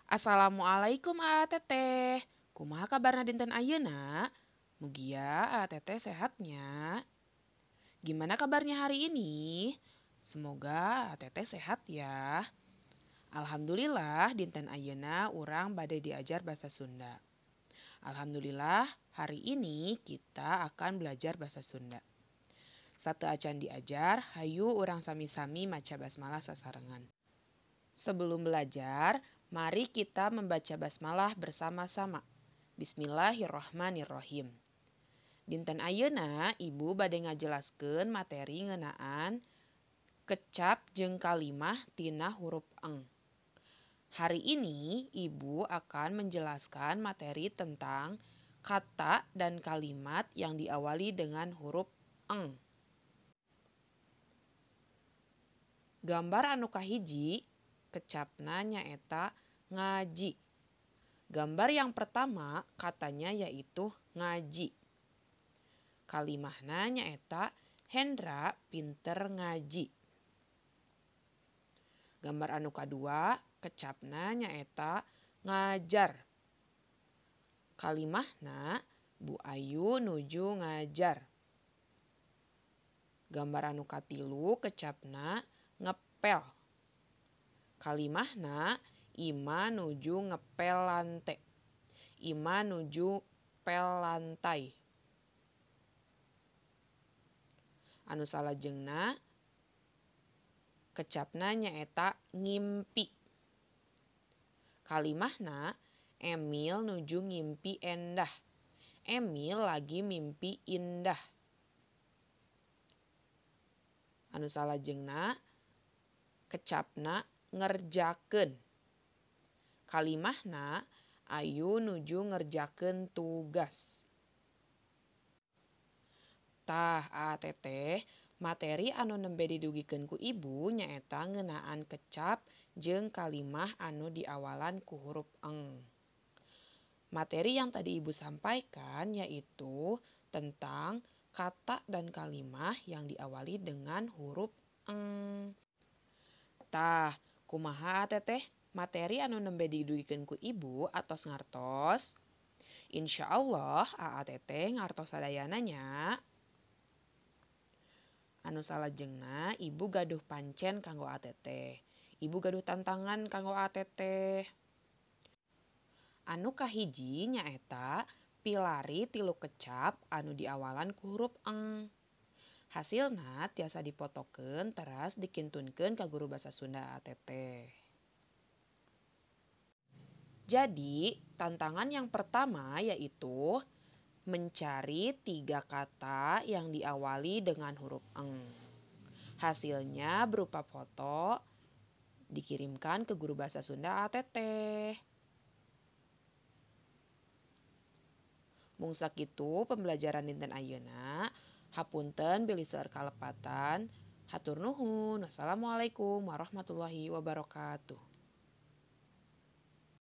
Assalamualaikum Aa Teteh. Kumaha kabarna dinten ayeuna? Mugia Aa Teteh sehatnya. Gimana kabarnya hari ini? Semoga Aa Teteh sehat ya. Alhamdulillah dinten ayeuna urang bade diajar bahasa Sunda. Alhamdulillah hari ini kita akan belajar bahasa Sunda. Sateuacan diajar, hayu urang sami-sami maca basmalah sasarengan. Sebelum belajar, mari kita membaca basmalah bersama-sama. Bismillahirrahmanirrahim. Dinten ayeuna ibu bade ngajelaskeun materi ngeunaan kecap jeung kalimah tina huruf eng. Hari ini ibu akan menjelaskan materi tentang kata dan kalimat yang diawali dengan huruf eng. Gambar anu kahiji kecapna nyaeta ngaji. Gambar yang pertama katanya yaitu ngaji. Kalimahna nyaeta Hendra pinter ngaji. Gambar anu kadua kecapna nyaeta ngajar. Kalimahna Bu Ayu nuju ngajar. Gambar anu katilu kecapna ngepel. Kalimahna Ima nuju ngepel lante. Ima nuju pel lantai. Anu salajengna kecapna nyaeta ngimpi. Kalimahna Emil nuju ngimpi endah. Emil lagi mimpi indah. Anu salajengna kecapna ngerjakeun. Kalimahna Ayu nuju ngerjakeun tugas. Tah Aa Teteh, materi anu nembe didugikeun ku ibu nyaeta ngeunaan kecap jeung kalimah anu diawalan ku huruf eng. Materi yang tadi ibu sampaikan yaitu tentang kata dan kalimah yang diawali dengan huruf eng. Tah, kumaha Aa Teteh? Materi anu nembe didugikeun ku ibu atos ngartos? Insya Allah Aa Teteh ngartos sadayana nya. Anu salajengna ibu gaduh pancen kanggo Aa Teteh. Ibu gaduh tantangan kanggo Aa Teteh. Anu kahiji nyaeta pilari tilu kecap anu diawalan ku huruf eng. Hasilna tiasa dipotokeun teras dikintunkeun ka guru basa Sunda Aa Teteh. Jadi, tantangan yang pertama yaitu mencari 3 kata yang diawali dengan huruf eng. Hasilnya berupa foto dikirimkan ke guru bahasa Sunda Aa Teteh. Mung sakitu pembelajaran dinten ayeuna. Hapunten bilih seueur kalepatan. Hatur nuhun. Wassalamualaikum warahmatullahi wabarakatuh.